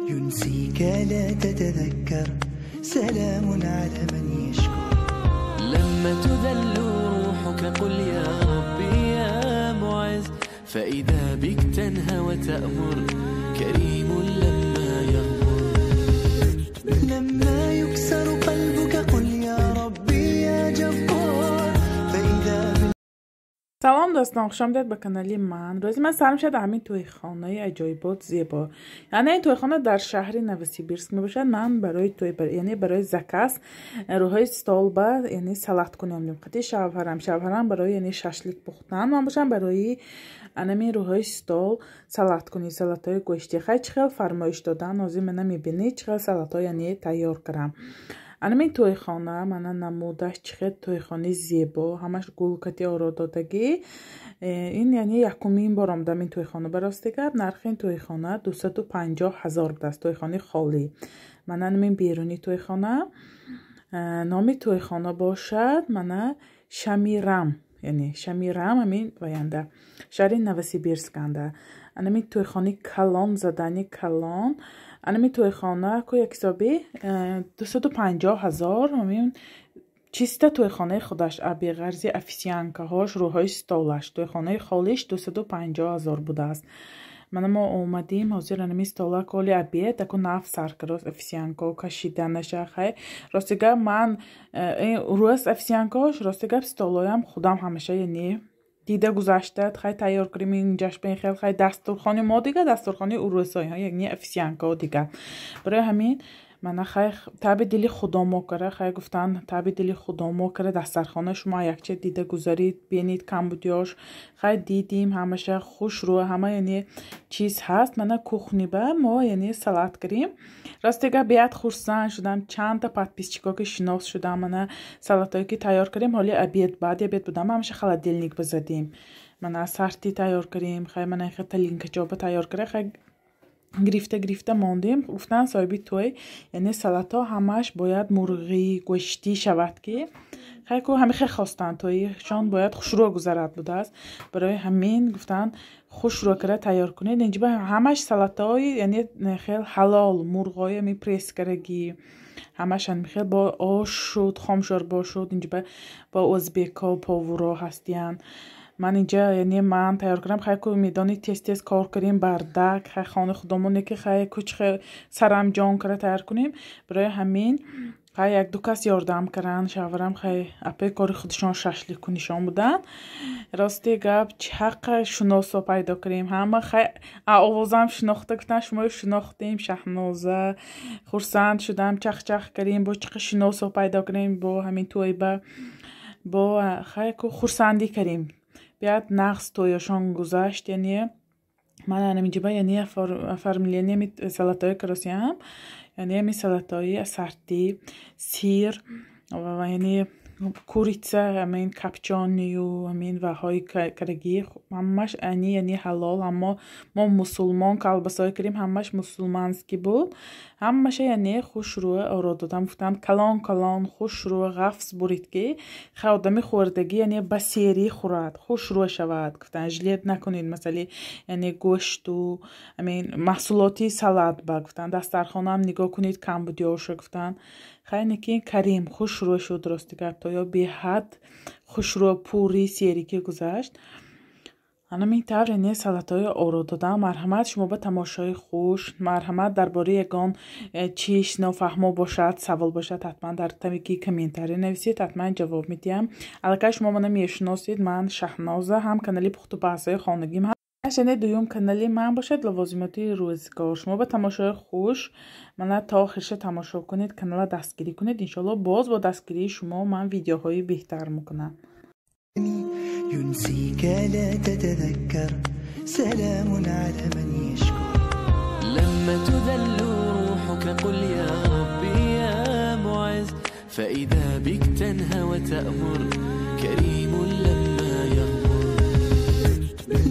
ينسيك لا تتذكر، سلام على من يشكر. لما تذل روحك قل يا ربي يا معز، فإذا بك تنهى وتأمر، كريم لما يغمر. لما يكسر قلبك قل يا ربي يا جبار، فإذا Салом, дӯстон, хушомадед ба канали ман. Рӯзи ман сар мешавад ҳамин тӯйхонаи аҷоибот, зебо. Яъне ин тӯйхона дар шаҳри Новосибирск мебошад. Ман барои тӯй, яъне барои заказ рӯҳои столба, яъне салат кунем қати шавҳарам. Шавҳарам барои, яъне, шашлик пухтан, ман бошам барои анамин рӯҳои стол салат кунӣ, салатҳои гӯштӣ. Хай, чӣ хел фармоиш додан, ҳозир мана мебинед, чӣ хел салатҳо, яъне, тайёр кардам. Анамин тӯйхона, мана намудаш, чӣ хел тӯйхонаи зебо, ҳамаш гулкати оро додагӣ. Ин, яъне, якумин бор омадам ин тӯйхона. Ба рости гап, нархи ин тӯйхона 250 000 будааст, тӯйхонаи холӣ. Мана анамин берунии тӯйхона. Номи тӯйхона бошад, мана, Шамирам, яъне Шамирам, ҳамин ваянда, шаҳри Новосибирсканда. Анамин тӯйхонаи калон, задани калон. Анами тӯйхона ку як ҳисоби 250 000, ҳамин чиста тӯйхонаи худаш, беғарзи официанткаҳош, рӯҳои столаш, тӯйхонаи холиш 250 000 будааст. Мана мо омадим ҳозир анами стола коли обед аку нав сар карост официанткао кашиданаша. Хай, рости гап, ман рӯз официанткаош, рости гап, столоям худам ҳамеша, яъне, дида гузашта, хай, тайёр кунем инҷаш ба ин хел. Хай, дастурхони мо дига, дастурхони урусо, яъне официанткао дига. Барои ҳамин, мана, хай, таби дили худомо кара. Хай, гуфтан, таби дили худомо кара дастархона шумо якча дида гузарид, бинед камбудиёш. Хай, дидим, ҳамаша хушрӯ, ҳама, яъне, чиз ҳаст. Мана кухниба мо, яъне, салат кардем. Рости гап, беҳад хурсанд шудам, чандта подписчико ки шинос шудам. Мана салатҳое ки тайёр кардем, ҳоли обед, баъди обед будам, ҳамаша холодильник бизадем. Мана сарти тайёр кардем. Хай, мана тарелкачоба тайёр карда, хай, гирифта гирифта мондем. Гуфтан соҳиби тӯй, яъне, салатҳо ҳамаш бояд мурғӣ, гӯштӣ шавад, ки хай ку ҳами хел хостанд, тӯйшон бояд хушрӯ гузарад будааст. Барои ҳамин гуфтанд, хушрӯ карда тайёр кунед. Инҷиба ҳамаш салатҳои, яъне, хел ҳалол, мурғҳои ами пресс карагӣ, ҳамаш хел бо ош шуд, хомшӯрбо шуд. Инҷиба бо ӯзбекҳо поварҳо ҳастиянд. Ман инҷа, яъне, ман тайёр кардам. Хай ку медонӣ, тез тез кор кардем, бардак. Хай, хонаи худомоне ки, хай ку чӣ хел сарамҷон карда тайёр кунем. Барои ҳамин, хай, якду кас ёрдам карданд. Шавҳарам, хай, апаи кори худашон шашлик кунишон буданд. Рости гап, чақа шуносо пайдо кардем, ҳама, хай, овозам шинохта, гуфтанд, шуморо шинохтем, Шаҳноза. Хурсанд шудам, чахчах кардем, бо чиқа шиносо пайдо кардем бо ҳамин тӯйба, бо, хай ку, хурсандӣ кардем. Беҳад нағз тӯёшон гузашт. Яъне ман анаминҷиба, яъне, оформление салатҳои каросиам, яъне ами салатҳои ассорти, сир ва, яъне, курица, ҳамин копчёныю ҳамин ваҳои карагӣ, ҳамаш ани, яъне, ҳалол. Аммо мо мусулмон колбасое кардем, ҳамаш мусулманский буд. Ҳамаша, яъне, хушрӯ оро додам. Гуфтанд, калон калон хушрӯ ғафс бурид, ки хай одами хӯрдагӣ, яъне, ба серӣ хӯрад, хушрӯ шавад. Гуфтанд, жалеть накунед, масали, яъне, гӯшту ҳамин маҳсулоти салат ба. Гуфтанд, дастархонаам нигоҳ кунед, камбудиёша, гуфтанд. Хай, ки карим, хушрӯ шуд. Рости гап, тоё беҳад хушрӯ, пурри серӣ ки гузашт. Анамин тавр, яъне, салатҳои оро додам. Марҳамат, шумо ба тамошои хуш. Марҳамат, дар бораи ягон чиз нофаҳмо бошад, савол бошад, ҳатман дар таги комментария нависед, ҳатман ҷавоб медиҳам. Аллакай шумо мана мешиносед, ман Шаҳноза, ҳам канали пухту пазҳои хонагим, яъне дуюм канали ман бошад, лавозимоти рӯзгор. Шумо ба тамошои хуш. Мана то охирша тамошо кунед, канала дастгирӣ кунед. Иншоалло, боз бо дастгирии шумо ман видеоҳои беҳтар мекунам. ينسيك لا تتذكر، سلام على من يشكر. لما تذل روحك قل يا ربي يا معز، فإذا بك تنهى وتأمر، كريم لما يغمر.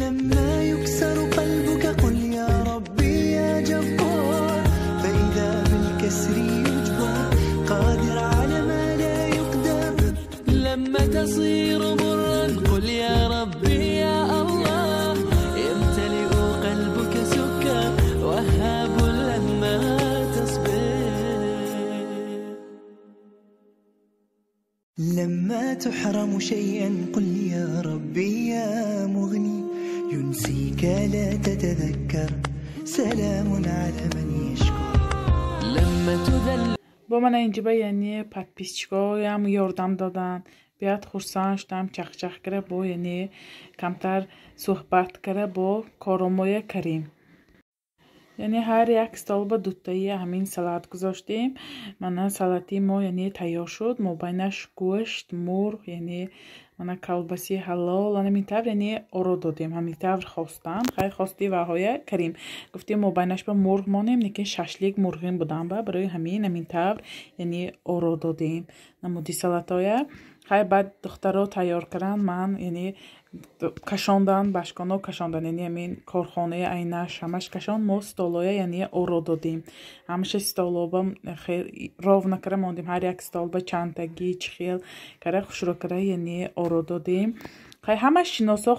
لما يكسر قلبك قل يا ربي يا جبار، فإذا بالكسر يجبر، قادر على ما لا يقدر. لما تصير مرا قل يا ربي يا الله، يمتلئ قلبك سكر، وهاب لما لما تحرم شيئا قل يا ربي يا مغني ينسيك لا تتذكر سلام على من يشكر لما تذل Бо мана инҷиба, яъне подписчикоям ёрдам доданд. Биёд, хурсанд шудам, чахчах кара, бо яъне камтар суҳбат кара, бо коромоя карем. Яъне ҳар як столба дутаи ҳамин салат гузоштем. Мана салати мо, яъне, тайёр шуд. Мобайнаш гӯшт, мурғ, яъне мана колбаси ҳалол, ҳамин тавр, яъне, оро додем. Ҳамин тавр хостам, хай, хости ваҳоя карем. Гуфтем, мобайнаш ба мурғ монем, лекин шашлик мурғин будам, ба барои ҳамин ҳамин тавр, яъне, оро додем намуди салатоя. Хай, баъд духтаро тайёр карданд, ман, яъне, кашондан, башконо кашондан, яъне ҳамин корхонаи айнаш ҳамаш кашон. Мо столоя, яъне, оро додем. Ҳамаша столоба ровно кара мондем, ҳар як столба чандтагӣ чӣ хел кара, хушрӯ кара, яъне, оро додем. Хай, ҳама шиносо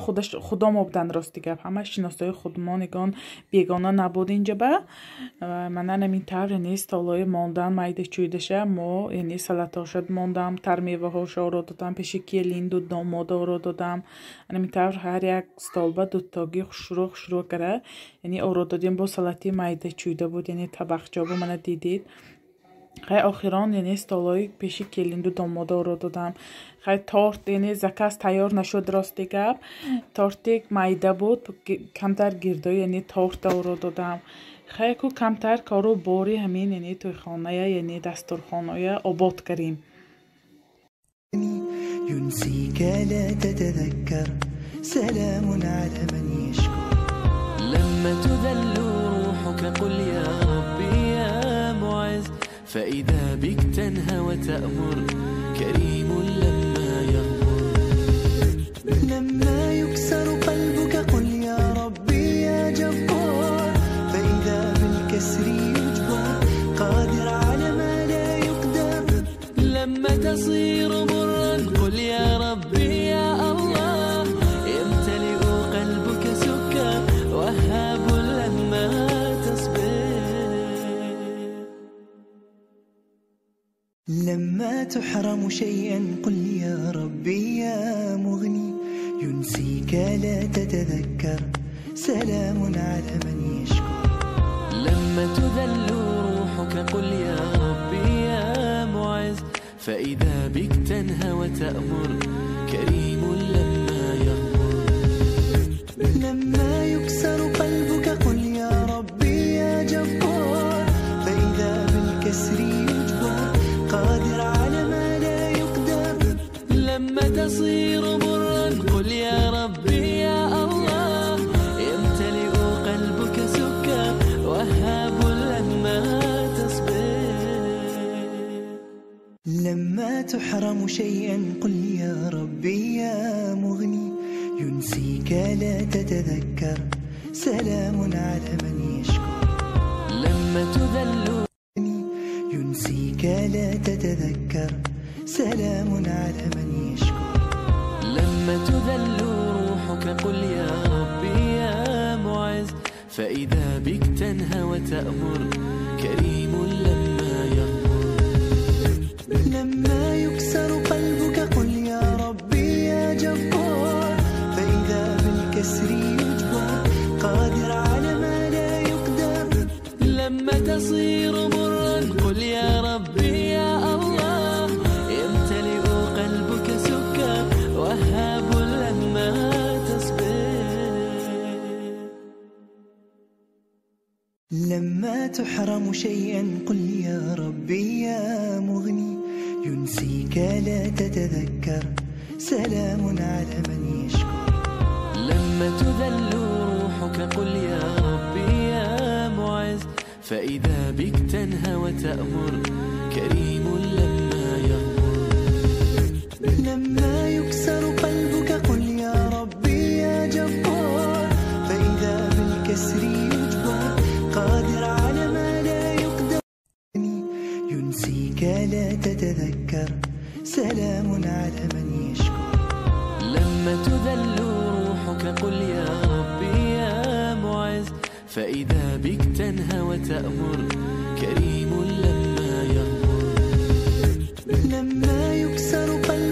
худомо буданд, рости гап, ҳама шиносои худмон, ягон бегона набуд инҷаба. Мана ҳамин тавр, яъне, столои мондан, майда чӯйдаша мо, яъне, салатоша мондам, тармеваҳоша оро додам, пеши келинду домода оро додам. Ҳамин тавр ҳар як столба дутогӣ хушрӯ хушрӯ кара, яъне, оро додем. Бо салати майда чӯйда буд, яъне табақчобо, мана дидед. Хай, охирон, яъне, столои пеши келинду домода оро додам. Хай, торт, яъне, заказ тайёр нашуд, рости гап, тортик майда буд, камтар гирдои, яъне, торта оро додам. Хай, ку камтар кору бори ҳамин, яъне, тӯйхоная, яъне дастурхоная обод кардем. ينسيك لا تتذكر سلام على من يشكر لما تذل روحك قل يا ربي يا معز فإذا بك تنهى وتأمر كريم لما يغمر لما يكسر قلبك قل يا ربي يا جبار فإذا بالكسر يجبر قادر على ما لا يقدر لما تصير مرا قل يا ربي يا الله يمتلئ قلبك سكر وهاب لما تصبر لما تحرم شيئا قل يا ربي يا مغني ينسيك لا تتذكر سلام على من يشكر لما تذل روحك قل يا ربي يا معز فإذا بك تنهى وتأمر كريم لما يغمر لما يكسر قلبك قل يا ربي يا جبار فإذا بالكسر يجبر قادر على ما لا يقدر لما تصير مرا قل يا ربي يا الله يمتلئ قلبك سكر وهاب لما تصبر لما تحرم شيئا قل يا ربي يا مغني ينسيك لا تتذكر سلام على من يشكر لما تذل ينسيك لا تتذكر سلام على من يشكر لما تذل روحك قل يا ربي يا معز فإذا بك تنهى وتأمر كريم لما يغمر لما يكسر قلبك قل يا ربي يا جبار فإذا بالكسر يجبر قادر على ما لا يقدر لما تصير مرا قل يا ربي يا الله يمتلئ قلبك سكر وهاب لما تصبر لما تحرم شيئا قل يا ربي يا مغني ينسيك لا تتذكر سلام على من يشكر لما تذل روحك قل يا ربي يا معز فإذا بك تنهى وتأمر كريم لما يغمر لما يكسر قلبك قل يا ربي يا جبار فإذا بالكسر يجبر قادر على ما لا يقدر ينسيك لا تتذكر سلام على من يشكر لما تذل روحك قل يا ربي يا معز فإذا بك تنهى وتأمر كريم لما يغمر لما يكسر قلبك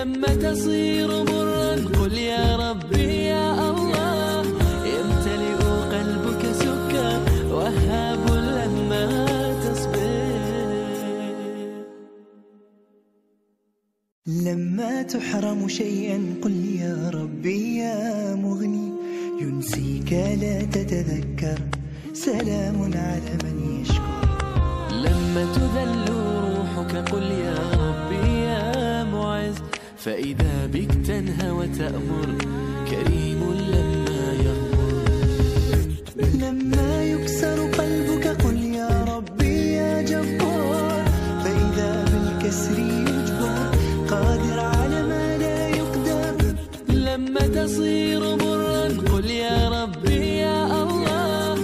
لما تصير مرا قل يا ربي يا الله، يمتلئ قلبك سكر وهاب لما تصبر. لما تحرم شيئا قل يا ربي يا مغني، ينسيك لا تتذكر، سلام على من يشكر. لما تذل روحك قل يا ربي يا معز، فإذا بك تنهى وتأمر، كريم لما يغمر. لما يكسر قلبك قل يا ربي يا جبار، فإذا بالكسر يجبر، قادر على ما لا يقدر. لما تصير مرا قل يا ربي يا الله،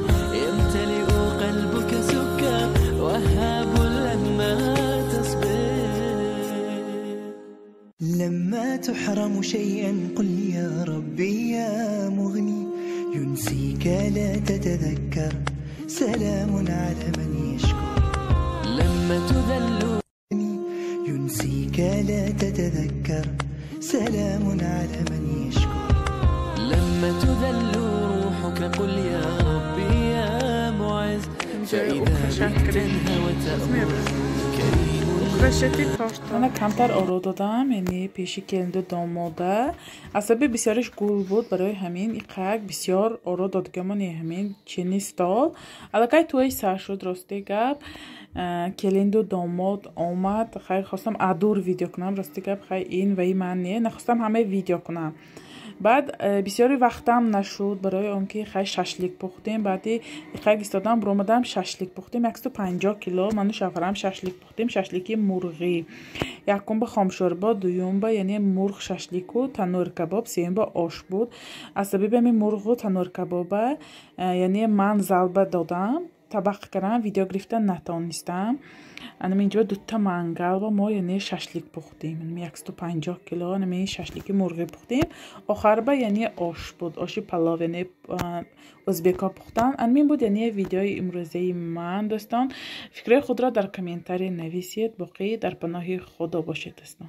يمتلئ قلبك سكر وهاب لما تصبر. لما تحرم شيئا قل يا ربي يا مغني، ينسيك لا تتذكر، سلام على من يشكر. لما تذل ينسيك لا تتذكر، سلام على من يشكر. لما تذل روحك قل يا ربي يا معز، فإذا بك تنهى وتأمر، كريم. Мана камтар оро додам, яъне пеши келинду домода. Асаби бисёриш гул буд, барои ҳамин иқак бисёр оро додгамон ҳамин чини стол. Аллакай тӯи сар шуд, рости гап. Келинду домод омад. Хай хостам адур видео кунам, рости гап, хай ин ваи ман не, нахостам ҳама видео кунам. Баъд бисёри вақтам нашуд, барои он ки хай шашлик пухтем. Баъди иқак истодам, буромадам, шашлик пухтем. 150 кило ману шавҳарам шашлик пухтем, шашлики мурғӣ. Якум ба хомшӯрбо, дуюм ба яъне мурғ шашлику танур кабоб, сеюм ба ош буд. Аз сабаби ҳамин мурғу танур кабоба яъне ман залба додам, табақ кардам, видео гирифта натонистам. Анам инҷо дута мангал ба мо яъне шашлик пухтем. 150 кило анами шашлики мурғӣ пухтем. Охар ба яъне ош буд, оши палов, яъне ӯзбекҳо пухтан. Анамин буд яъне видеои имрӯзаи ман, дӯстон. Фикрҳои худро дар комментария нависед. Боқӣ дар паноҳи Худо бошед, дӯстон.